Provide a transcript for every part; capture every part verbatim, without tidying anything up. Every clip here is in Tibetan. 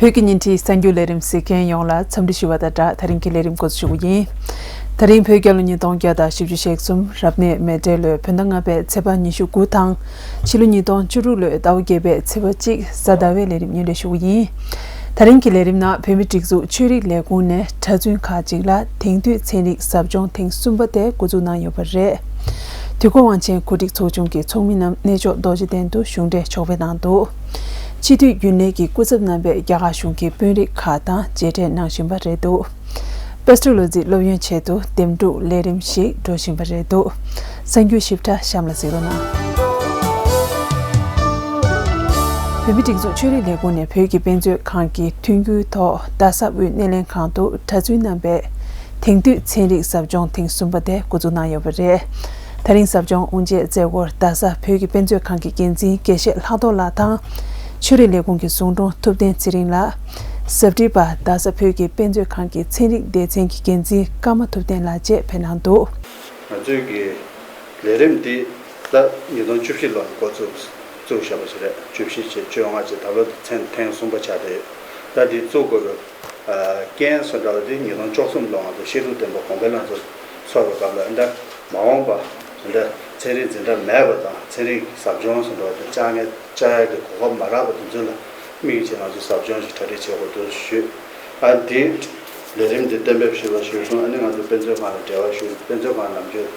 བོད་ཀྱི་ཉིན་བྲིས་གསར་འགྱུར་ལས་རིམ་གཟིགས་མཁན་ཡོངས་ལ་འཚམས་འདྲི་ཞུ་བ་དང་སྦྲགས། ད་རིང་གི་ལས་རིམ་འགོ་འཛུགས་ཞུ་གི་ཡིན། ད་རིང་བོད་རྒྱལ་ལོ་ཉིས་སྟོང་བརྒྱ་དང་བཞི་བཅུ་ཞེ་གསུམ་རབ་གནས་མེ་སྤྲེལ་ལོའི་བོད་ཟླ་ལྔ་པའི་ཚེས་པ་ཉི་ཤུ་དགུ་དང་། ཕྱི་ལོ་ཉིས་སྟོང་བཅུ་དྲུག་ལོའི་ཟླ་བ་བརྒྱད་པའི་ཚེས་པ་གཅིག་གཟའ་ཟླ་བའི་ལས་རིམ་སྙན་སྒྲོན་ཞུ་གི་ཡིན། ད་རིང་གི་ལས་རིམ་ནང་བོད་མིའི་སྒྲིག་འཛུགས་ཆོས་རིག་ལས་ཁུངས་ནས་གྲྭ་བཙུན་ཁག་ཅིག་ལ་དེང་དུས་ཚན་རིག་ཟབ་སྦྱོང་ཐེངས་གསུམ་པ་དེ་འགོ་འཛུགས་གནང་ཡོད་པ་རེད། དུས་འཁོར་དབང་ཆེན་གོ་སྒྲིག་ཚོགས་ཆུང་གི་ཚོགས་མི་རྣམས་གནས་མཆོག་རྡོ་རྗེ་གདན་དུ་གཞུང་འབྲེལ་ཕྱོགས་ཕེབས་གནང་འདུག། སྤྱི་འཐུས་རྒྱུན་ལས་ཀྱི་སྐུ་ཚབ་རྣམ་པས་རྒྱ་གར་གཞུང་གི་དཔོན་རིགས་ཁག་དང་མཇལ་འཕྲད་གནང་བཞིན་པ་རེད་འདུག། པེ་སི་ཊི་ལོ་ཙི་སློབ་ཡོན་ཆེད་དུ་འདེམས་སྒྲུག་ལས་རིམ་ཞིག་འགྲོ་བཞིན་པ་རེད་འདུག། གསར་འགྱུར་ཞིབ་ཕྲ་གཤམ་ལ་གཟིགས་རོགས་གནང་། བོད་མིའི་སྒྲིག་འཛུགས་ཆོས་རིག་ལས་ཁུངས་ནས་བོད་ཀྱི་དཔེ་མཛོད་ཁང་གི་མཐུན་འགྱུར་ཐོག་རྡ་ས་དབུས་སྣེ་ལེན་ཁང་དུ་གྲྭ་བཙུན་རྣམ་པས་དེང་དུས་ཚན་རིག་ཟབ་སྦྱོང་ཐེངས་གསུམ་པ་དེ་འགོ་འཛུགས་གནང་ཡོད་པ་རེད། ད་རིང་ཟབ་སྦྱོང་དབུ་འབྱེད་མཛད་སྒོར་རྡ་ས་བོད་ཀྱི་དཔེ་མཛོད་ཁང་གི་འགན་འཛིན་དགེ་བཤེས་ལྷག་རྡོར་ལགས་དང་། ཆོས་རིག་ལས་ཁུངས་ཀྱི་ཟུང་དྲུང་ཐུབ་བསྟན་ཚེ་རིང་ལགས། ཟབ་ཁྲིད་པ་རྡ་ས་བོད་ཀྱི་དཔེ་མཛོད་ཁང་གི་ཚན་རིག་སྡེ་ཚན་གྱི་འགན་འཛིན་ཀརྨ་ཐུབ་བསྟན་ལགས་བཅས་ཕེབས་གནང་འདུག། ང་ཚོའི་གི་ལས་རིམ་འདི་ཟླ་ཉིས་སྟོང་བཅུ་བཞི་ལོར་འགོ་བཙུགས་བཙུགས་བཞག་པ་ཞིག་རེད། བཅུ་བཞི་བཅས་བཅོ་ལྔ་བཅས་ད་ལོ་ཐེངས་ཐེངས་གསུམ་པ་ཆགས་བསྡད་ཡོད། ད་འདི་བཙུགས་དགོས་པའི་རྐྱེན་སུ་འདྲ་བ་འདི་ཉིས་སྟོང་བཅུ་གསུམ་ལོ་ང་ཚོ་ཤེས་རིག་བསྟན་པ་གོང་འཕེལ་ལ་ཚོ་ཚོར་བའི་སྐབས་ལ་འདི་མ་འོངས་པ་འདི་ཚན་རིག་འཛིན་གྲྭ་མེད་པ་དང་ཚན་རིག་ཟབ་སྦྱོང་སུ་འགྲོ་བ་དང་བཅའ་ངལ་བཅའ་ཡག་གི་གོ་སྐབས་མ་རག་པ་དེ་ཚོ་ལ་དམིགས་བྱས་ང་ཚོ་ཟབ་སྦྱོང་ཞིག་གྲ་སྒྲིག་བྱེད་དགོས་འདུག་ཞུས། ཨ་འདི་ལས་རིམ་འདི་གཏན་འབེབས་ཞུས་པ་ཞུས་སོང་། ཨ་ནི་ང་ཚོ་དཔེ་མཛོད་ཁང་ལ་འབྲེལ་བ་ཞུས། དཔེ་མཛོད་ཁང་ནམ་རྒྱུན་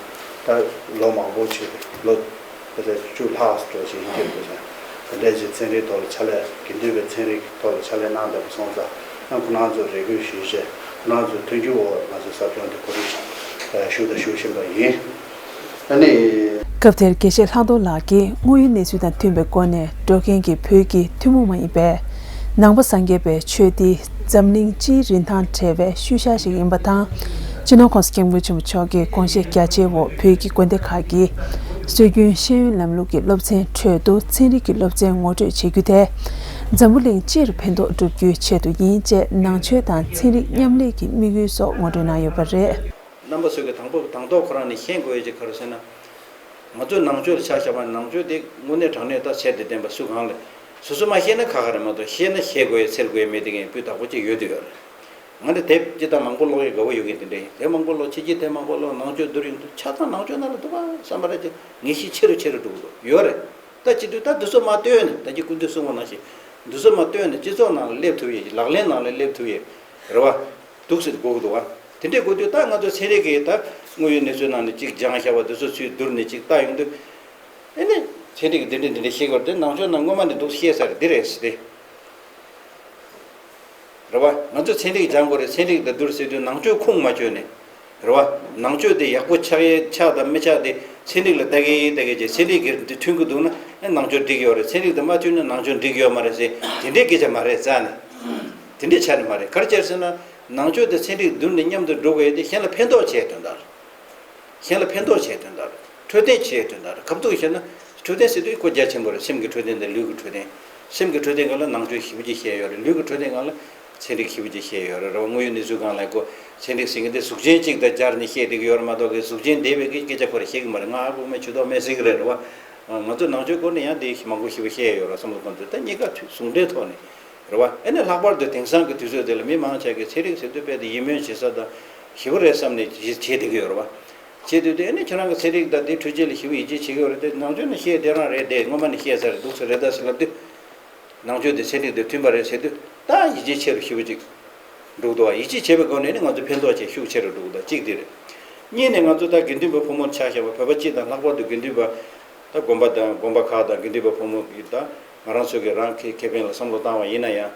ད་ལོ་མང་པོ་ཕྱིན་ལོ་ད་ལྟ་བཅུ་ལྷག་འགྲོ་བཞིན་ཡིན་གྱི་འདུག་ཟེར། དེ་འདྲའི་ཅིག་ཚན་རིག་ཐོག་ལ་ཕྱག་ལས་དགེ་འདུན་པའི་ཚན་རིག་ཐོག་ལ་ཕྱག་ལས་གནང་བསྡད་པ་སོང་ཙང་ཨ་ཁོ་རང་ཚོ་རེ་སྐུལ་ཞུས་བྱས་ཁོ་རང་ཚོའི་མཐུན་འགྱུར་འོག་ང་ཚོས་ཟབ་སྦྱོང་འདི་གོ་སྒྲིག་ཞུ་དང་ཞུ་བཞིན་པ་ཡིན། ཨ་ནི། སྐབས་དེར་དགེ་བཤེས་ལྷག་རྡོར་ལགས་ཀྱིས་དངོས་ཡོད་གནས་ཚུལ་དང་མཐུན་པའི་སྒོ་ནས་འགྲོ་མཁན་གྱི་བོད་ཀྱི་ཐུན་མོང་མ་ཡིན་པའི་ནང་པ་སངས་རྒྱས་པའི་ཆོས་འདི་འཛམ་གླིང་སྤྱིའི་རིན་ཐང་བྲལ་བའི་ཤུལ་བཞག་ཞིག་ཡིན་པ་དང་། སྤྱི་ནོར་༸གོང་ས་༸སྐྱབས་མགོན་ཆེན་པོ་མཆོག་གི་དགོངས་བཞེད་རྒྱ་ཆེའི་འོག་བོད་ཀྱི་དགོན་སྡེ་ཁག་གིས་སྲོལ་རྒྱུན་ཤེས་ཡོན་ལམ་ལུགས་ཀྱི་སློབ་ཚན་ཁྲོད་དུ་ཚན་རིག་གི་སློབ་ཚན་ངོ་སྤྲོད་བྱེད་རྒྱུ་དེ་འཛམ་བུ་གླིང་སྤྱིར་ཕན་ཐོགས་བསྒྲུབ་རྒྱུའི་ཆེད་དུ་ཡིན་ཅེས་ནང་ཆོས་དང་ཚན་རིག་མཉམ་ལས་ཀྱི་དམིགས་ཡུལ་སོགས་ངོ་སྤྲོད་གནང་ཡོད་པ་རེད། རྣམ་པ་ཚོས་ཀྱི་དང་པོ་དང་ཐོག་ཁོ་རང་ནས་ཤེས་དགོས་ཡ་ཅིག་ག་རེ་ཟེར་ན། ང་ཚོའི་ནང་ཆོས་ལ་ཆ་བཞག་པ་ན་ནང་ཆོས་དེ་དངོས་གནས་དྲང་གནས་ད་ཚད་དེ་ལྡན་པ་སུ་གང་ལས་སོ་སོ་མ་ཤེས་ན་ཁག་ཁག་རེད་མ་གཏོགས་ཤེས་ན་ཤེས་དགོས་ཡ་འཚོལ་དགོས་ཡ་མེད་དེ་གའི་སྤུས་དག་པོ་ཅིག་ཡོད་དུ་ཡོད་རེད། ང་འདི་དེབ་ཅི་ལྟར་མང་པོ་ཀློག་ཡ་དགའ་བོ་ཡོད་མཁན་དེ་འདྲ་ཡིན། དེབ་མང་པོ་ཀློག་ཕྱི་རྒྱལ་དེབ་མང་པོ་ཀློག་ནང་ཆོས་བསྡུར་ཡོང་དུས་ཆ་ཚང་ནང་ཆོས་ནང་ལ་འདུག་ག་བསམ་པ་རེད་དེ་ངེས་ཤེས་ཆེ་རུ་ཆེ་རུ་འགྲོ་གི་འདུག་ཡོད་རེད། ད་བྱེད་དུས་ད་འདི་ཚོ་མ་བཏོན་ནས་ད་ཅི་སྐུ་མདུན་གསུངས་པ་ནང་བཞིན་འདི་ཚོ་མ་བཏོན་ནས་སྤྱི་ཚོགས་ནང་ལ་སླེབས་ཐུབ་ཡས་ལག་ལེན་ནང་ལ་སླེབས་ཐུབ་ཡས་རེད་བ། འདུག་ཟེར་དགོས་ཀྱི་འདུག་བ། དེ་འདྲས་དགོས་དུས་ད་ང་ཚོ་ཚན་རིག་གི་ད་དངོས་ཡོད་གནས་ཚུལ་ནང་ནས་གཅིག་སྦྱངས་བཞག་པ་འདི་ཚོ་ཚུར་བསྡུར་ནས་གཅིག་ལྟ་ཡོང་དུས། ཨེ་ནི། ཚན་རིག་གི་འདི་འདྲས་འདི་འདྲས་ཤེས་དགོས་རེད་དེ་ནང་ཆོས་ནང་སྔོན་མ་ནས་འདུག་ཤེས་ས་རེད་འདི་རེད་ཟེར་ཏེ། རེད་བ། ང་ཚོས་ཚན་རིག་སྦྱང་དགོས་རེད། ཚན་རིག་ལ་བསྡུར་ཟེར་དུས་ནང་ཆོས་ཁུངས་མ་བཅོལ་ནས། རེད་བ། ནང་ཆོས་དེ་ཡག་པོ་ཆགས་ཡས་ཆགས་དང་མི་ཆགས་དེ་ཚན་རིག་ལ་ལྟ་གི་ལྟ་གི་བྱས་ཚན་རིག་གི་འདི་མཐུན་གི་འདུག་ན་ཨེ་ནང་ཆོས་འགྲིག་ཡོད་རེད། ཚན་རིག་དང་མ་མཐུན་ན་ནང་ཆོས་འགྲིག་ཡོད་མ་རེད་ཟེར་དེ་འདྲའི་སྐད་ཆ་མ་རེད་རྩ་ནས། དེ་འདྲའི་ཆ་ནས་མ་རེད། ག་རེ་བྱས་ཟེར་ན་ནང་ཆོས་དེ་ཚན་རིག་བསྡུར་ནས་མཉམ་དུ་འགྲོ་དགོས་ཡས་དེ་གཞན་ལ་ཕན་ཐོགས་བྱས་དོན་དག་རེད། གཞན་ལ་ཕན་ཐོགས་བྱས་དོན་དག་རེད། འཕྲོད་བསྟེན་བྱས་དོན་དག་རེད། ག་འདྲ་ཞེ་ན། འཕྲོད་བསྟེན་ཟེར་དུས་ཁོ་རྒྱ་ཆེན་པོ་རེད། སེམས་ཀྱི་འཕྲོད་བསྟེན་དང་ལུས་ཀྱི་འཕྲོད་བསྟེན། སེམས་ཀྱི་འཕྲོད་བསྟེན་སྒང་ལ་ནང་ཆོས་ཞེ་པོ་ཅིག་བཤད་ཡོད་རེད། ལུས་ཀྱི་འཕྲོད་བསྟེན་སྒང་ལ་ཚན་རིག་ཞེ་པོ་ཅིག་བཤད་ཡོད་རེད། རེད་བ། དངོས་ཡོད་གནས་ཚུལ་སྒང་ལ་ཁོ་ཚན་རིག་ཟེར་མཁན་དེ་གཟུགས་ཅན་གཅིག་དང་སྦྱར་ནས་བཤད་བསྡད་ཀྱི་ཡོད་རེད་མ་གཏོགས་ཀྱི་གཟུགས་ཅན་འདས་པའི་གི་སྐད་ཆ་ཁོ་རང་བཤད་ཀྱི་མ་རེད། ང་ཨ་ཁུ་མ་ཇུས་གཏོགས་མེད་ཟེར་གྱི་རེད། རེད་བ། ང་ཚོ་ནང་ཆོས་སྐོར་ནས་ཡང་དེ་མང་པོ་ཞེ་པོ་བཤད་ཡོད་རེད་བསམ་བློ་གཏོང་དུས་ད་གཉིས་ཀ་ཟུང་འབྲེལ་ཐོག་ནས། རེད་བ། ཨེ་ནས་ལྷག་པར་དུ་དེང་སང་གི་དུས་ཚོད་འདི་ལ་མི་མང་ཆེ་གིས་ཚན་རིག་ཟེར་དུས་དཔེ་དེ་ཡིད་སྨོན་བྱེད་ས་དང་ཞེ་པོ་རེད་བསམ་ནས་བྱེད་བསྡད་ཀྱི་ཡོད་རེད་བ། བྱེད་དུས་དེ་ཨེ་ནས་ཁྱེད་རང་གི་ཚན་རིག་དང་དེ་འཕྲོད་བྱེད་ལ་ཞེ་པོ་ཡིད་ཆེས་བྱེད་ཀྱི་ཡོད་རེད་དེ་ནང་ཆོས་ནས་བཤད་དེ་རང་རེད་དེ་སྔོན་མ་ནས་བཤད་ས་རེད་འདུག་ས་རེད་ད་ཟེར་ལབ་དུས། ནང་ཆོས་དེ་ཚན་རིག་དང་མཐུན་པ་རེད་ཟེར་དུས་ད་ཡིད་ཆེས་ཆེ་རུ་ཞེ་པོ་ཅིག་འགྲོ་གི་འདུག་བ། ཡིད་ཆེས་བྱེད་པའི་སྒོ་ནས་ནི་ང་ཚོ་ཕན་ཐོགས་ཆེ་ཤུགས་ཆེ་རུ་འགྲོ་གི་འདུག་གཅིག་དེ་རེད། གཉིས་ནས་ང་ཚོ་ད་དགེ་འདུན་པ་ཕོ་མོར་ཆ་བཞག་པ་བོད་པ་སྤྱི་དང་ལྷག་པར་དུ་དགེ་འདུན་པ། ད་དགོན་པ་དང་དགོན་པ་ཁག་དང་དགེ་འདུན་པ་ཕོ་མོ་གིས་ད་ང་རང་ཚོ་གི་རང་གི་ཁེ་ཕན་ལ་བསམ་བློ་བཏང་བ་ཡིན་ན་ཡང་།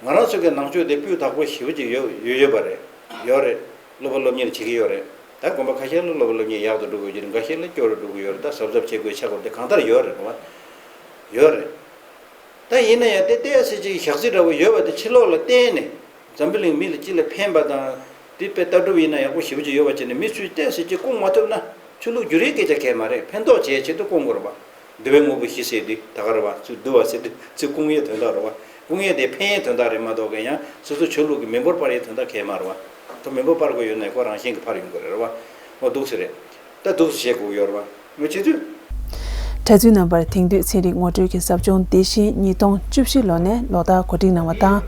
ང་རང་ཚོ་གི་ནང་ཆོས་དེ་སྤུས་དག་པོ་ཞེ་པོ་ཅིག་ཡོད་ཡོད་ཡོད་པ་རེད། ཡོད་རེད། སློབ་པ་སློབ་གཉེར་བྱེད་ཀྱི་ཡོད་རེད། ད་དགོན་པ་ཁ་ཤས་ལ་སློབ་པ་སློབ་གཉེར་ཡག་ཏུ་འགྲོ་གི་ཡོད་ཀྱི་རེད། འགའ་ཤས་ལ་སྐྱོ་རུ་འགྲོ་གི་ཡོད་རེད། ད་གཟབ་གཟབ་བྱེད་དགོས་ཆགས་དགོས་དེ་གང་ལྟར་ཡོད་རེད་བ། ཡོད་རེད། ད་ཡིན་ན་ཡང་དེ་ཏོག་ཙམ་ཅིག་ཞག་རྩི་འདྲ་བོ་ཡོད་པ་དེ་ཕྱི་ལོགས་ལ་བསྟན་ནས་འཛམ་བུ་གླིང་མི་ལ་སྤྱི་ལ་ཕན་པ་དང་དེ་དཔེ་ལྟ་གྲུབ་ཡིན་ན་ཡག་པོ་ཞེ་པོ་ཅིག་ཡོད་པ་བྱས་ནས་མི་ཚོས་ཏོག་ཙམ་ཅིག་སྐོང་མ་ཐུབ་ན་ཆོས་ལུགས་བསྒྱུར་ཡའི་སྐད་ཆ་གང་ཡང་མ་རེད། ཕན་ཐོགས་བྱེད་ཆེད་དུ་སྐོང་དགོས་རེད་བ། འདུལ་བའི་དངོས་པོ་བཞི་ཟེར་དུས་ད་ག་རེད་བ། ཚུར་འདུལ་བ་ཟེར་དུས་ཚུར་སྐོང་ཡའི་དོན་དག་རེད་བ། སྐོང་ཡས་དེ་ཕན་ཡའི་དོན་དག་རེད་མ་གཏོགས་གང་ཡང་སོ་སོ་ཆོས་ལུགས་ཀྱི་མི་འབོར་སྤར་ཡའི་དོན་དག་གང་ཡང་མ་རེད་བ། ད་མི་འབོར་སྤར་དགོས་ཡོད་ན་ཁོ་རང་བཞིན་གྱིས་འཕར་ཡོང་གི་རེད་བ། འོ་འདུག་སེ་རེད། ད་འདུག་སེ་བྱེད་དགོས་ཡོད་རེད་བ། ངས་བྱེད་དུས། གྲྭ་བཙུན་རྣམ་པར་དེང་དུས་ཚན་རིག་ངོ་སྤྲོད་ཀྱི་ཟབ་སྦྱོང་འདི་བཞིན་ཉིས་སྟོང་བཅུ་བཞི་ལོ་ནས་ལོ་ལྟར་གོ་སྒྲིག་གནང་བ་དང་།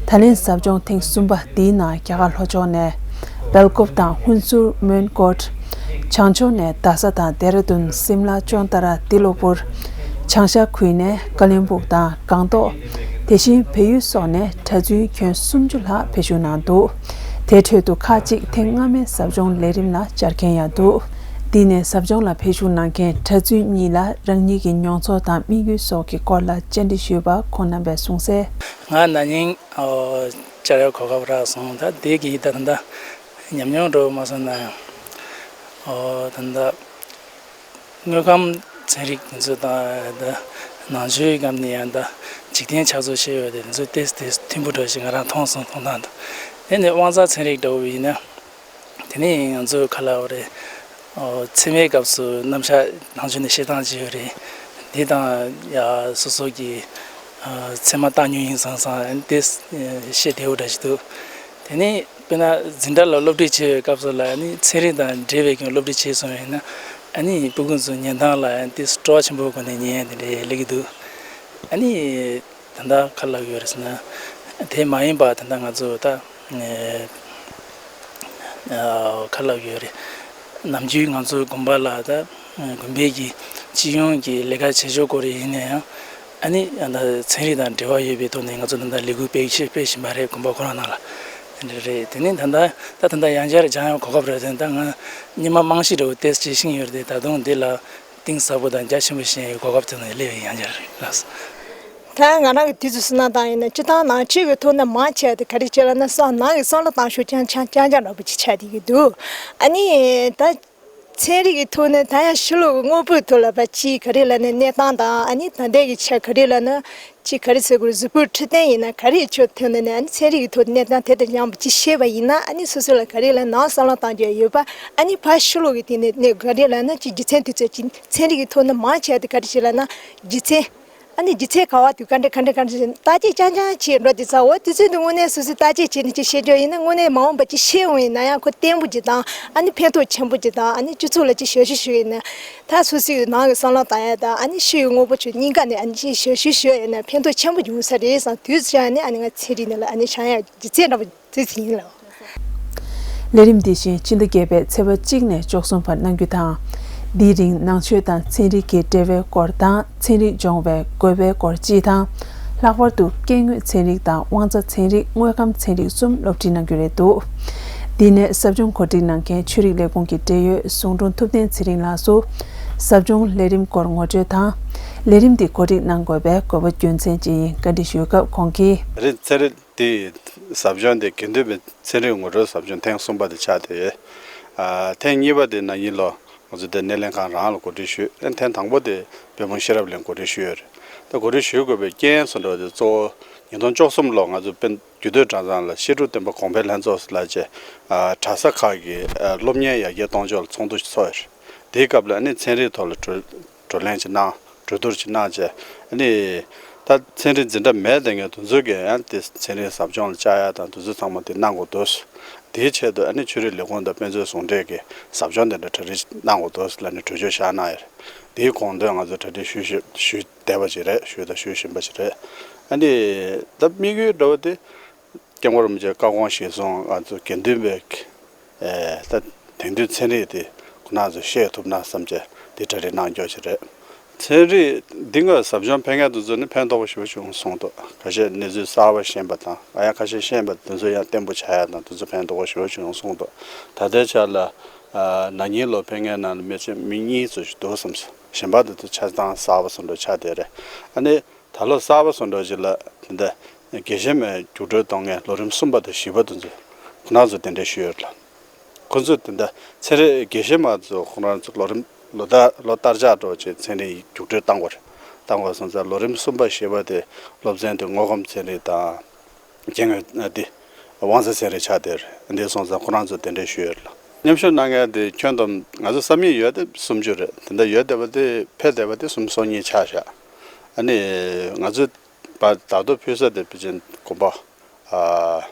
ད་ལན་ཟབ་སྦྱོང་ཐེངས་གསུམ་པ་འདིའི་ནང་རྒྱ་གར་ལྷོ་ཕྱོགས་ནས་སྦེལ་ཀོབ་དང་ཧུན་སུར་མོན་གྷོ། བྱང་ཕྱོགས་ནས་རྡ་ས་དང་ལྡེ་ར་ལྡུན། སིམ་ལ། ཅོན་ཏ་ར། ཏི་ལོ་པུར། བྱང་ཤར་ཁུལ་ནས་ཀ་ལོན་སྦུག་དང་སྒང་ཏོག་དེ་བཞིན་བལ་ཡུལ་སོགས་ནས་གྲྭ་བཙུན་ཁྱོན་སུམ་ཅུ་ལྷག་ཕེབས་ཞུགས་གནང་འདུག་དེ་ཁྲོད་དུ་ཁག་ཅིག་ཐེངས་སྔ་མའི་ཟབ་སྦྱོང་ལས་རིམ་ལ་བཅར་མཁན་ཡང་འདུག་འདི་ནས་ཟབ་སྦྱོང་ལ་ཕེབས་ཞུགས་གནང་མཁན་གྲྭ་བཙུན་གཉིས་ལ་རང་ཉིད་ཀྱི་མྱོང་ཚོར་དང་དམིགས་ཡུལ་སོགས་ཀྱི་སྐོར་ལ་བཅར་འདྲི་ཞུས་པར་ཁོང་རྣམ་པས་གསུངས་གསལ། ང་ན་ནིང་ཨོ་བཅར་ཡག་གོ་སྐབས་རག་སོང་། ད་དེ་གི་ད་ད་ད་ཉམས་མྱོང་འདྲ་བོ་མ་སོང་ན་ཡང་ཨོ་ད་ད། དངོས་ཁམས་ཚན་རིག་དེ་ཚོ་དང་ད་ནང་ཆོས་སྒང་ནས་ཡང་ད་འཇིག་རྟེན་ཆགས་ཚུལ་བཤད་ཡོད་དེ་དེ་ཚོ་ཏོག་ཙམ་མཐུན་པོ་འདྲ་ཞིག་ང་རང་མཐོང་སོང་། མཐོང་སྟངས་དང་། དེ་ནས་དབང་རྩ་ཚན་རིག་འདྲ་བོ་ཡིན་ན། དེ་ནས་ང་ཚོ་ག་ལབ་དགོས་རེད། ཨོ་མཚན་མོའི་སྐབས་སུ་རྣམ་གཞག་ནང་ཆོས་ནས་བཤད་སྟངས་ཅིག་ཡོད་རེད། འདི་དང་ཡ་སོ་སོ་གི་ཨ་མཚན་མ་བཏགས་མྱོང་ཡིན་སོང་ཙང་དེ་བཤད་བདེ་བོ་འདྲ་ཞིག་འདུག་དེ་ནས་དཔེར་ན་འཛིན་གྲྭ་ལ་སློབ་ཁྲིད་བྱེད་པའི་སྐབས་སུ་ལ་ནི་ཚན་རིག་དང་འབྲེལ་བའི་གི་སློབ་ཁྲིད་བྱས་སོང་བ་ཡིན་ན། ཨ་ནི་སྤུ་གུ་ཚོ་ཉན་སྟངས་ལ་ཡང་དེ་སྤྲོ་བ་ཆེན་པོའི་སྒོ་ནས་ཉན་ཡ་དེ་འདྲ་སླེབས་ཀྱི་འདུག་ཨ་ནི་ད་ལྟ་ག་ལབ་ཡོད་རེད་ཟེར་ན། དེ་མ་ཡིན་པ་ད་ལྟ་ང་ཚོ་ད་ཨ་ག་ལབ་ཡོད་རེད། ནམ་རྒྱུན་ང་ཚོ་དགོན་པ་ལ་ད་དགོན་པའི་གི་སྤྱི་ཡོངས་ཀྱི་ལས་ཀ་བྱེད་ཕྱོགས་སྐོར་ཡིན་ན་ཡང་། ཨ་ནི་ད་ལྟ་ཚན་རིག་དང་འབྲེལ་བ་ཡོད་པའི་ཐོག་ནས་ང་ཚོ་ད་ལྟ་ལས་འགུལ་སྤེལ་ཤེས་སྤེལ་བཞིན་པ་རེད། དགོན་པ་ཁོ་རང་ནང་ལ་དེ་འདྲ་རེད། དེ་ནས་ད་ལྟ་ད་ད་ལྟ་ཡང་བསྐྱར་སྦྱང་ཡག་གོ་སྐབས་རག་དེ་ད་ང་སྔོན་མ་རྨང་གཞི་འདྲ་བོ་ཏོག་ཙམ་བྱེད་བཞིན་ཡོད་རེད་དེ། ད་དུང་འདི་ལ་གཏིང་ཟབ་པོ་དང་རྒྱ་ཆེན་པོ་ཤེས་ཡག་གི་གོ་སྐབས་དེ་ནས་སླེབས་པའི་ཡང་བསྐྱར་རེད་ལགས། ད་ང་རང་གི་དུས་ཚོད་བསོད་ནམས་བཏང་ཡིན་ན་སྤྱིར་བཏང་ནང་ཆོས་ཀྱི་ཐོག་ནས་མང་ཆེ་བ་དེ་ག་རེ་བྱས་ལབ་ན། སང་ནང་གི་བསམ་བློ་བཏང་ཕྱོགས་རྐྱང་རྐྱང་རྐྱང་རྐྱང་འདྲ་པོ་ཅིག་ཆགས་བསྡད་ཀྱི་འདུག་ཨ་ནི་ད་ཚན་རིག་གི་ཐོག་ནས་ད་ཡང་ཕྱི་ལོགས་ཀྱི་དངོས་པོའི་ཐོག་ལ་ཕར་ཅིག་ག་རེ་ལབ་ན་གནས་སྟངས་དང་། ཨ་ནི་ད་ལྟའི་གི་ཆ་ག་རེ་ལབ་ན་ཅིག་ག་རེ་ཟེར་དགོས་རེད། གཟུགས་པོའི་འཕྲོད་བསྟེན་ཡིན་ན་ག་རེ་ཆོས་ཐོན་ནས་ནས། ཨ་ནི་ཚན་རིག་གི་ཐོག་ནས་གནས་སྟངས་དེ་ལྟར་ཡང་པོ་ཅིག་ཤེས་པ་ཡིན་ན། ཨ་ནི་སོ་སོ་ལ་ག་རེ་ལབ་ན་བསམ་བློ་བཏང་རྒྱུ་ཡོད་པ། ཨ་ནི་ཕར་ཕྱི་ལོགས་ཀྱི་སྟེང་ནས་ནས་ག་རེ་ལབ་ན་ཅིག་རྒྱུ་མཚན་དེ་ཚོ་ཅིག་ཚན་རིག་གི་ཐོག་ནས་མང་ཆེ་བ་དེ་ག་རེ་ཞིག་ལབ་ན་རྒྱུ་མཚན། ཨ་ནི་རྒྱུ་མཚན་ག་བ་དུས་ག་འདྲ་ག་འདྲ་ག་འདྲ་ཞིག་བརྟག་དཔྱད་རྐྱང་རྐྱང་བྱེད་འགྲོ་དེ་ཚོ། འོ་དུས་ཚོད་དུ་དངོས་གནས་སོ་སོས་བརྟག་དཔྱད་བྱས་ནས་ཅིག་ཤེས་རྒྱུ་ཡིན་ན། དངོས་གནས་མ་འོངས་པ་ཅིག་ཤེས་འོང་ཡིན་ན་ཡང་ཁོ་བརྟན་པོ་ཅིག་དང་། ཨ་ནི་ཕན་ཐོགས་ཆེན་པོ་ཅིག་དང་། ཨ་ནི་སྤྱི་ཚོགས་ལ་ཅིག་ཞབས་ཞུ་ཞུ་ཡིན་ན། ད་སོ་སོའི་ནང་གི་བསམ་བློ་བཏང་ཡ་དང་། ཨ་ནི་ཕྱི་ཡི་དངོས་པོ་ཆོས་གཉིས་ཀ་ནས་ཨ་ནི་ཅིག་ཞབས་ཞུ་ཞུ་ཡ་ཡིན་ན་ཕན་ཐོགས་ཆེན་པོ་ཡོང་ས་རེད་བསམ། དུས་ཚོད་ཨ་ནི་ཨ་ནི་ང་ཚན་རིག་ནས་ལ་ཨ་ནི་བྱང་ཡ་རྒྱུ་མཚན་འདྲ་པོ་དེ་ཡིན་ལ། ལས་རིམ་འདི་བཞིན་ཕྱི་ཟླ་བརྒྱད་པའི་ཚེས་པ་གཅིག་ནས་བཅུ་གསུམ་བར་གནང་རྒྱུ་དང་། འདིའི་རིང་ནང་ཆོས་དང་ཚན་རིག་གི་འབྲེལ་བའི་སྐོར་དང་། ཚན་རིག་སྦྱོང་བའི་དགོས་པའི་སྐོར་སྤྱི་དང་། ལྷག་པར་དུ་སྐྱེ་དངོས་ཚན་རིག་དང་དབང་རྩ་ཚན་རིག་དངོས་ཁམས་ཚན་རིག་གསུམ་སློབ་ཁྲིད་གནང་རྒྱུ་རེད་འདུག་འདི་ནས་ཟབ་སྦྱོང་གོ་སྒྲིག་གནང་མཁན་ཆོས་རིག་ལས་ཁུངས་ཀྱི་འབྲེལ་ཡོད་ཟུང་དྲུང་ཐུབ་བསྟན་ཚེ་རིང་ལགས་སུ། ཟབ་སྦྱོང་ལས་རིམ་སྐོར་ངོ་སྤྲོད་དང་། ལས་རིམ་འདི་གོ་སྒྲིག་གནང་དགོས་པའི་དགོས་པ་རྒྱུ་མཚན་བཅས་བཀའ་འདྲི་ཞུས་སྐབས་ཁོང་གིས། རེད། ཚན་རིག་དེའི་ཟབ་སྦྱོང་དེ་དགེ་འདུན་པའི་ཚན་རིག་ངོ་སྤྲོད་ཟབ་སྦྱོང་ཐེངས་གསུམ་པ་དེ་ཆགས་ཏེ། ཨ་ཐེངས་གཉིས་པ་དེ་ན་ནིང་ལོ་ང་ཚོ་དེ་སྣེ་ལེན་ཁང་རང་ལ་གོ་སྒྲིག་ཞུས། ཨ་ཐེངས་དང་པོ་དེ་དཔལ་སྤུངས་ཤེས་རབ་གླིང་གོ་སྒྲིག་ཞུས་ཡོད་རེད། ད་གོ་སྒྲིག་ཞུ་དགོས་པའི་རྐྱེན་སུ་འགྲོ་དེ་གཙོ་བོ་ཉིས་སྟོང་བཅུ་གསུམ་ལོ་ང་ཚོ་དཔལ་རྒྱུད་སྟོད་གྲྭ་ཚང་ལ་བཤད་སྒྲུབ་བསྟན་པ་གོང་འཕེལ་ལྷན་ཚོགས་ལ་བཅས་གྲྭ་ས་ཁག་གི་སློབ་གཉེར་ཡར་རྒྱས་གཏོང་ཕྱོགས་ལ་ཚོགས་འདུ་ཚོགས་ཡོད་རེད། དེའི་སྐབས་ལ་ཨ་ནི་ཚན་རིག་ཐོག་ལ་གྲོས་གྲོས་གླེང་ཅིག་གནང་། གྲོས་བསྡུར་ཅིག་གནང་བྱས། ཨ་ནི་ད་ཚན་རིག་འཛིན་གྲྭ་མེད་བསྡད་མཁན་དེ་ཚོ་གིས་ཡང་དེ་ཚན་རིག་ཟབ་སྦྱོང་ལ་བཅར་ཡ་དང་དེ་ཚོ་ཚང་མ་དེ་གནང་དགོས་འདུག་དེའི་ཆེད་དུ་ཨ་ནི་ཆོས་རིག་ལས་ཁུངས་དང་དཔེ་མཛོད་ཟུང་འབྲེལ་གྱི་ཟབ་སྦྱོང་དེ་འདྲ་གྲ་སྒྲིག་གནང་དགོས་འདུག་ལབ་ནས་གྲོས་ཆོད་བཞག་གནང་ཡོད་རེད། དེའི་དགོངས་དོན་ང་ཚོ་གྲ་སྒྲིག་ཞུ་ཞུ་ཞུ་བསྡད་པ་ཅིག་རེད། ཞུས་དང་ཞུ་བཞིན་པ་ཅིག་རེད། ཨ་ནི་ད་དམིགས་ཡུལ་འདྲ་བོ་དེ། སྐྱབས་མགོན་རིན་པོ་ཆེའི་བཀའ་དགོངས་གཞིར་བཟུང་ང་ཚོ་དགེ་འདུན་པའི་ཨེ་ད་དེང་དུས་ཚན་རིག་དེ་ཁོ་རང་ཚོ་ཤེས་ཐུབ་ན་བསམ་བྱས་དེ་གྲ་སྒྲིག་གནང་རྒྱུ་ཞིག་རེད། ཚན་རིག་འདི་ག་ཟབ་སྦྱོང་ཕེབས་མཁན་དེ་ཚོ་ནི་ཕན་ཐོགས་པོ་ཞེ་པོ་བྱུང་སོང་འདུག་ཁ་ཤས་གནས་ཚུལ་གསར་པ་ཤེས་པ་དང་ཨ་ཡང་ཁ་ཤས་ཤེས་པ་དེ་ཚོ་ཡང་བརྟན་པོ་ཆགས་ཡ་དང་དེ་ཚོ་ཕན་ཐོགས་པོ་ཞེ་པོ་བྱུང་སོང་འདུག་ད་ལྟའི་ཆ་ལ་ཨ་ན་ནིང་ལོ་ཕེབས་མཁན་ནང་ལ་མི་ཆེ་མི་གཉིས་ཙམ་ཞིག་འདུག་བསམ་སོང་། གཞན་པ་དེ་ཚོ་ཆ་ཚང་གསར་པ་སོང་འགྲོ་ཆགས་བསྡད་རེད། ཨ་ནི། ད་ལོ་གསར་པ་སོང་འགྲོ་ཞིག་ལ་དེ་འདྲ་དགེ་བཤེས་མའི་རྒྱུགས་སྤྲོད་གཏོང་མཁན་ལོ་རིམ་གསུམ་པ་དང་བཞི་པ་དེ་ཚོ་ཁོ་རང་ཚོ་གདན་འདྲེན་ཞུས་ཡོད་ལ། ཁོ་ཚོས་དེ་འདྲ་ཚན་རིག་དགེ་བཤེས་མ་ཚོ་ཁོ་རང་ཚོ་ལོ་རིམ་ལོ་ལྟར་ལོ་ལྟར་ཆགས་འགྲོ་བྱས་ཚན་རིག་རྒྱུགས་སྤྲོད་བཏང་དགོས་རེད། བཏང་དགོས་སོང་ཙང་ལོ་རིམ་གསུམ་པ་བཞི་པ་དེ་སློབ་ཚན་དེ་དངོས་ཁམས་ཚན་རིག་དང་། སྐྱེ་དངོས་འདི་དབང་རྩ་ཚན་རིག་ཆགས་དེར་འདི་སོང་ཙང་ཁོ་རང་ཚོ་གདན་འདྲེན་ཞུས་ཡོད་ལ། མཉམ་ཞུགས་གནང་མཁན་དེ་ཁྱོན་བསྡོམས་ང་ཚོ་བསམ་ཡས་ཡོད་དེ་སུམ་ཅུ་རེད། དེ་འདྲ་ཡོད་བསྡད་པ་དེ་ཕེབས་བསྡད་པ་དེ་སུམ་སོ་གཉིས་ཆགས་བཞག་ཨ་ནི་ང་ཚོས་བར་བརྡ་ཐོ་ཕུལ་ས་དེ་ཕལ་ཆེར་དགོན་པ་ཨ་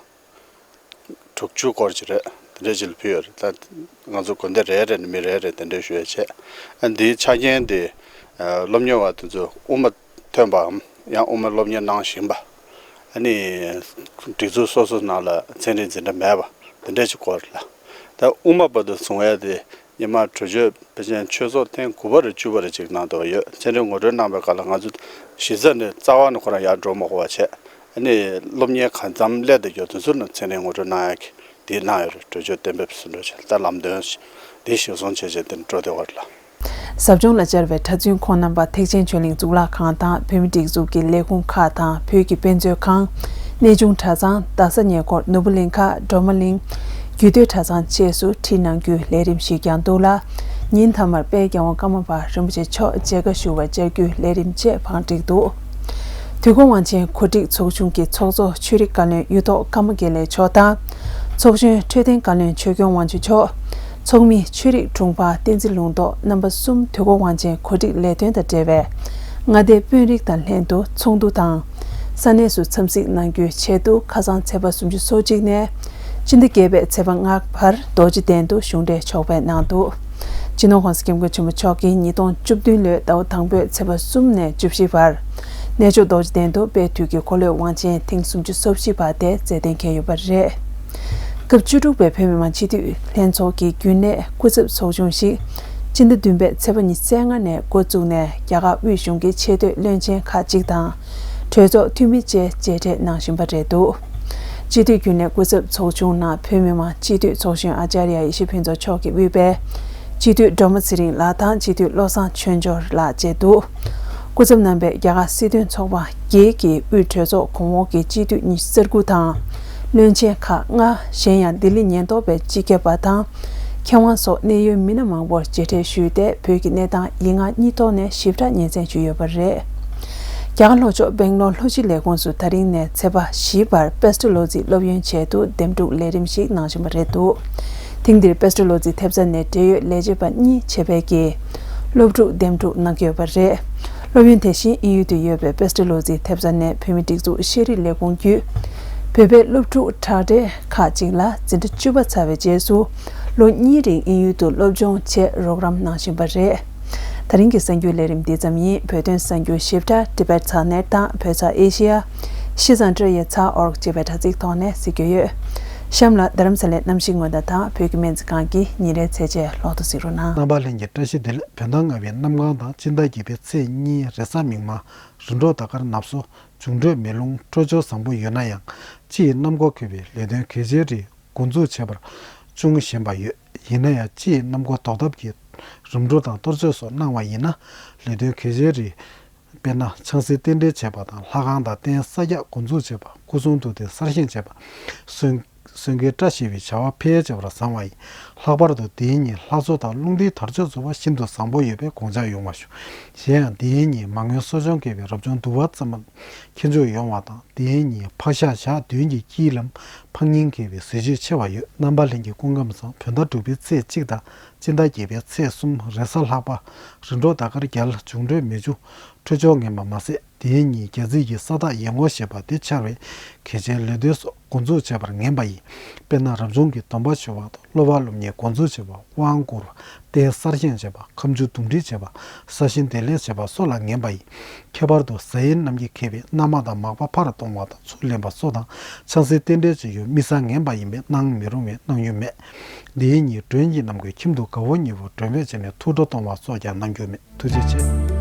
དྲུག་ཅུ་སྐོར་ཅིག་རེད། དེ་འདྲ་ཅིག་ལ་ཕུལ་ཡོད་རེད། ད་ང་ཚོ་དགོན་སྡེ་རེ་རེ་ནས་མི་རེ་རེ་གདན་འདྲེན་ཞུ་ཡ་བྱས། ཨ་འདིའི་ཆ་རྐྱེན་དེ་ སློབ་གཉེར་བ་དེ་ཚོ་དབུ་མ་ཐོན་པའམ་ཡང་དབུ་མའི་སློབ་གཉེར་གནང་བཞིན་པ། ཨ་ནི་སྒྲིག་འཛུགས་སོ་སོ་ནང་ལ་ཚན་རིག་འཛིན་གྲྭ་མེད་པ་དེ་འདྲ་ཞིག་སྐོར་ལ། ད་དབུ་མ་བར་དུ་བཟུང་ཡ་དེ་ཉི་མ་གྲོས་ཆོད་ཕལ་ཆེར་ཆོས་ཚོགས་ཐེངས་དགུ་པ་རེ་བཅུ་པ་རེ་ཅིག་གནང་འདུག་ཡོད། ཚན་རིག་ངོ་སྤྲོད་གནང་པའི་སྐབས་ལ་ང་ཚོ་གཞི་རྩ་ནས་རྩ་བ་ནས་ཁོ་རང་ཡར་འགྲོ་མ་དགོས་པ་བྱས། ཨ་ནི་སློབ་གཉེར་གང་འཚམ་སླེབས་བསྡད་ཡོད་དེ་ཚོ་ནང་ཚན་རིག་ངོ་སྤྲོད་གནང་ཡ་གི་དེ་གནང་ཡོད་རེད། གྲོས་ཆོད་གཏན་འབེབས་ཟིན་འགྲོ་བྱས། ད་ལམ་སྟོན་དེ་གཞིར་བཟུང་བྱས་བྱས་དེ་འགྲོ་བསྡད་པ་རེད་ལ། ཟབ་སྦྱོང་ལ་བཅར་བའི་གྲྭ་བཙུན་ཁོང་རྣམ་པ་ཐེག་ཆེན་ཆོས་གླིང་གཙུག་ལག་ཁང་དང་བོད་མིའི་སྒྲིག་འཛུགས་ཀྱི་ལས་ཁུངས་ཁག་དང་བོད་ཀྱི་དཔེ་མཛོད་ཁང་། གནས་ཆུང་གྲྭ་ཚང་། རྡ་ས་ཉེ་འཁོར་ནོར་བུ་གླིང་ཁ། སྒྲོལ་མ་གླིང་། རྒྱུད་སྟོད་གྲྭ་ཚང་བཅས་སུ་ཁྲིད་གནང་རྒྱུའི་ལས་རིམ་ཞིག་ཀྱང་འདུག་ལ། ཉིན་མཐའ་མར་དཔལ་རྒྱལ་དབང་ཀརྨ་པ་རིན་པོ་ཆེ་མཆོག་མཇལ་ཁ་ཞུ་བར་བཅར་རྒྱུའི་ལས་རིམ་བཅས་བང་བསྒྲིགས་འདུག་དུས་འཁོར་དབང་ཆེན་གོ་སྒྲིག་ཚོགས་ཆུང་གི་ཚོགས་གཙོ་ཆོས་རིག་བཀའ་བློན་གཡུ་ཐོག་ཀརྨ་དགེ་ལེགས་མཆོག་དང་། ཚོགས་གཞོན་འཕྲོད་བསྟེན་བཀའ་བློན་ཆོས་སྐྱོང་དབང་ཕྱུག་མཆོག་ཚོགས་མི་ཆོས་རིག་དྲུང་འཕར་བསྟན་འཛིན་ལུང་རྟོགས། རྣམ་པ་གསུམ་དུས་འཁོར་དབང་ཆེན་གོ་སྒྲིག་ལས་དོན་དང་འབྲེལ་བའི་མངའ་སྡེའི་དཔོན་རིགས་དང་ལྷན་དུ་ཚོགས་འདུ་དང་། ས་གནས་སུ་འཚམས་གཟིགས་གནང་རྒྱུའི་ཆེད་དུ་ཁ་སང་ཚེས་པ་སུམ་ཅུ་སོ་གཅིག་ནས་སྤྱི་ཟླ་བརྒྱད་པའི་ཚེས་པ་ལྔ་བར་རྡོ་རྗེ་གདན་དུ་གཞུང་འབྲེལ་ཕྱོགས་ཕེབས་གནང་འདུག་སྤྱི་ནོར་༸གོང་ས་༸སྐྱབས་མགོན་ཆེན་པོ་མཆོག་གིས་ཉིས་སྟོང་བཅུ་བདུན་ལོའི་ཟླ་བ་དང་པོའི་ཚེས་པ་གསུམ་ནས་བཅུ་བཞི་བར་གནས་མཆོག་རྡོ་རྗེ་གདན་དུ་དཔལ་དུས་ཀྱི་འཁོར་ལོའི་དབང་ཆེན་ཐེངས་སུམ་ཅུ་སོ་བཞི་པ་དེ་རྩེད་འགྲན་འཁེལ་ཡོད་པ་རེད། སྐབས་བཅུ་དྲུག་པའི་བོད་མི་མང་སྤྱི་འཐུས་ལྷན་ཚོགས་ཀྱི་རྒྱུན་ལས་སྐུ་ཚབ་ཚོགས་ཆུང་ཞིག་སྤྱི་ཟླ་བདུན་པའི་ཚེས་པ་ཉི་ཤུ་རྩ་ལྔ་ནས་འགོ་བཙུགས་ནས་རྒྱ་གར་དབུས་གཞུང་གི་ཆེས་མཐོའི་བློན་ཆེན་ཁག་ཅིག་དང་། གྲོས་ཚོགས་འཐུས་མི་བཅས་མཇལ་འཕྲད་གནང་བཞིན་པ་རེད་འདུག་སྤྱི་འཐུས་རྒྱུན་ལས་སྐུ་ཚབ་ཚོགས་ཆུང་ནང་བོད་མི་མང་སྤྱི་འཐུས་ཚོགས་གཞོན་ཨ་ཙརྱ་ཡེ་ཤེས་ཕུན་ཚོགས་མཆོག་གིས་དབུས་པའི་སྤྱི་འཐུས་སྒྲོལ་མ་ཚེ་རིང་ལགས་དང་སྤྱི་འཐུས་བློ་བཟང་ཆོས་འབྱོར་ལགས་བཅས་འདུག་སྐུ་ཚབ་རྣམ་པས་རྒྱ་གར་སྲིད་དོན་ཚོགས་པ་བརྒྱད་ཀྱི་དབུས་གྲོས་ཚོགས་གོང་འོག་གི་སྤྱི་འཐུས་ཉི་ཤུ་རྩ་དགུ་དང་། བློན་ཆེན་ཁག་ལྔ། གཞན་ཡང་ལྡི་ལི་ཉེན་རྟོག་པའི་སྤྱི་ཁྱབ་པ་དང་། མཁས་དབང་སོགས་གནད་ཡོད་མི་སྣ་མང་པོར་མཇལ་འཕྲད་ཞུས་ཏེ་བོད་ཀྱི་གནས་སྟངས་ཡིག་ངག་གཉིས་ཐོག་ནས་ཞིབ་ཕྲ་སྙན་སེང་ཞུས་ཡོད་པ་རེད། རྒྱ་གར་ལྷོ་ཕྱོགས་སྦེང་ལོར་ལྷོ་སྤྱི་ལས་ཁུངས་སུ་ད་རིང་ནས་ཚེས་པ་བཞི་བར་པེ་སི་ཊི་ལོ་ཙི་སློབ་ཡོན་ཆེད་དུ་འདེམས་སྒྲུག་ལས་རིམ་ཞིག་གནང་བཞིན་པ་རེད་འདུག་ཐེངས་འདིར་པེ་སི་ཊི་ལོ་ཙི་ཐེབས་རྩ་ནས་འབྲེལ་ཡོད་ལས་བྱེད་པ་གཉིས་ཆེད་ཕེབས་ཀྱིས་སློབ་ཕྲུག་འདེམས་སྒྲུག་གནང་གི་ཡོད་པ་རེད། སློབ་ཡོན་དེ་བཞིན་དབྱིན་ཡུལ་དུ་ཡོད་པའི་པེ་སི་ཊི་ལོ་ཙི་ཐེབས་རྩ་ནས་བོད་མིའི་སྒྲིག་འཛུགས་ཤེས་རིག་ལས་ཁུངས་བརྒྱུད། བོད་པའི་སློབ་ཕྲུག་དྲག་གྲས་ཁག་ཅིག་ལ་འཛིན་གྲྭ་བཅུ་པ་ཚར་བའི་རྗེས་སུ་ལོ་གཉིས་རིང་དབྱིན་ཡུལ་དུ་སློབ་སྦྱོང་ཆེད་རོགས་རམ་གནང་བཞིན་པ་རེད། ད་རིང་གི་གསར་འགྱུར་ལས་རིམ་འདི་ཙམ་ཡིན། བོད་དོན་གསར་འགྱུར་ཞིབ་ཕྲ་Tibet Satnet དང་བོད་ཚགས་ཨེ་ཤི་ཡ། Shizan Traye ཚགས་org ཅེས་པའི་དྲ་ཚིགས་ཐོག་ནས་གཟིགས་རྒྱུ་ཡོད། གཤམ་ལ་རྡ་རམ་ས་ལའི་གནམ་གཤིས་སྔོན་བརྡ་དང་བོད་ཀྱི་སྨན་རྩིས་ཁང་གི་ཉིན་རེའི་ཚེས་ཆའི་ལོ་ཐོ་གཟིགས་རོགས་གནང་། རྣམ་པ་ལྷན་རྒྱས་བཀྲ་ཤིས་བདེ་ལེགས། བོད་ཟླ་ལྔ་པའི་གནམ་གང་དང་སྤྱི་ཟླ་བརྒྱད་པའི་ཚེས་གཉིས་རེས་གཟའ་མིག་དམར། རིམ་གྲོ་ཟླ་སྐར་ནབ་སོ། འབྱུང་འཕྲོད་མེ་རླུང་འཕྲོད་སྦྱོར་བཟང་པོ་ཡོད་ན་ཡང་། སྤྱི་ཡི་གནམ་སྒོ་ཁེབས་པའི་ལས་དོན་གལ་ཆེའི་རིགས་འགོ་འཛུགས་བྱེད་པར་ཅུང་ཞན་པ་ཡོད། ཡིན་ན་ཡང་སྤྱི་ཡི་གནམ་སྒོ་ལྡོག་ཐབས་ཀྱི་རིམ་གྲོ་དང་གཏོར་བཅོས་སོགས་གནང་བ་ཡིན་ན། ལས་དོན་གལ་ཆེའི་རིགས། དཔེར་ན་ཆང་སའི་རྟེན་འབྲེལ་བྱེད་པ་དང་ལྷ་ཁང་དང་རྟེན་གསར་རྒྱག་འགོ་འཛུགས་བྱེད་པ། སྐུ་གསུང་ཐུགས་རྟེན་གསར་བཞེངས་བྱེད་པ། གསོལ་གསོལ་དཀའི་བཀྲ་ཤིས་པའི་བྱ་བ་འཕེལ་བྱེད་པར་བཟང་བ་ཡིན། ལྷག་པར་དུ་དེའི་ཉིན་ལྷ་གསོལ་དང་རླུང་རྟའི་དར་ལྕོག་འཛུགས་པ་ཤིན་ཏུ་བཟང་པོ་ཡོད་པས་དགོངས་འཇགས་ཡོང་བ་ཞུ། གཞན་ཡང་དེའི་ཉིན་མ་དངུལ་གསོག་སྦྱོང་བཀལ་བའི་རབ་བྱུང་འདུ་བ་ཙམ་མཁྱེན་འཇུག་ཡོང་བ་དང་། དེའི་ཉིན་ཕག་ཤ་ཞག་བདུན་གྱི་དཀྱིལ་ལམ་ཕག་ཉིན་འཁེལ་བའི་གཟི་བརྗིད་ཆེ་བ་ཡོད། རྣམ་པ་ལྷན་རྒྱས་སྐུ་ཁམས་བཟང་། བོད་ཟླ་དྲུག་པའི་ཚེས་གཅིག་དང་། སྤྱི་ཟླ་བརྒྱད་པའི་ཚེས་གསུམ་རེས་གཟའ་ལྷག་པ། རིམ་གྲོ་ཟླ་སྐར་རྒྱལ། འབྱུང་འཕྲོད་མེ་ཆུ། འཕྲོད་སྦྱོར་ངན་པ་མ་ཟད། དེའི་ཉིན་རྒྱ་རྩིས་ཀྱི་ས་བདག་ཡེ་ངོ་ཞེས་པ་དེ་འཆར་བས་གལ་ཆེའི་ལས་དོན་སོགས་འགོ་འཛུགས་བྱེད་པར་ངན་པ་ཡིན། དཔེར་ན་རབ་བྱུང་གི་སྡོམ་པ་ཞུ་བ་དང་སློབ་པ་སློབ་གཉེར་འགོ་འཛུགས་བྱེད་པ། དབང་བསྐུར། རྟེན་གསར་བཞེངས་བྱེད་པ། ཁ་མཆུ་འདུམ་འགྲིག་བྱེད་པ། ས་ཞིང་འདེབས་ལས་བྱེད་པ་སོགས་ལ་ངན་པ་ཡིན། ཁྱད་པར་དུ་གཟའ་ཡི་གནམ་གྱིས་ཁེབས་པའི་མནའ་མ་དང་མག་པ་ཕར་གཏོང་བ་དང་ཚུར་ལེན་པ་སོགས་དང་ཆང་སའི་རྟེན་འབྲེལ་བྱེད་ཡུལ་དམིགས་བསལ་ངན་པ་ཡིན་པས་གནང་མི་རུང་བས་གནང་རྒྱུ་མེད། འདིའི་ཉིན་མགྲོན་གྱི་རྣམ་ཀུན་ཁྱིམ་དུ་དགའ་བོ་ཉེ་བོ་མགྲོན་འབོད་བྱས་ནས་ཐུགས་སྤྲོ་གཏོང་བ་སོགས་ཀྱང་གནང་རྒྱུ་མེད། ཐུགས་རྗེ་ཆེ།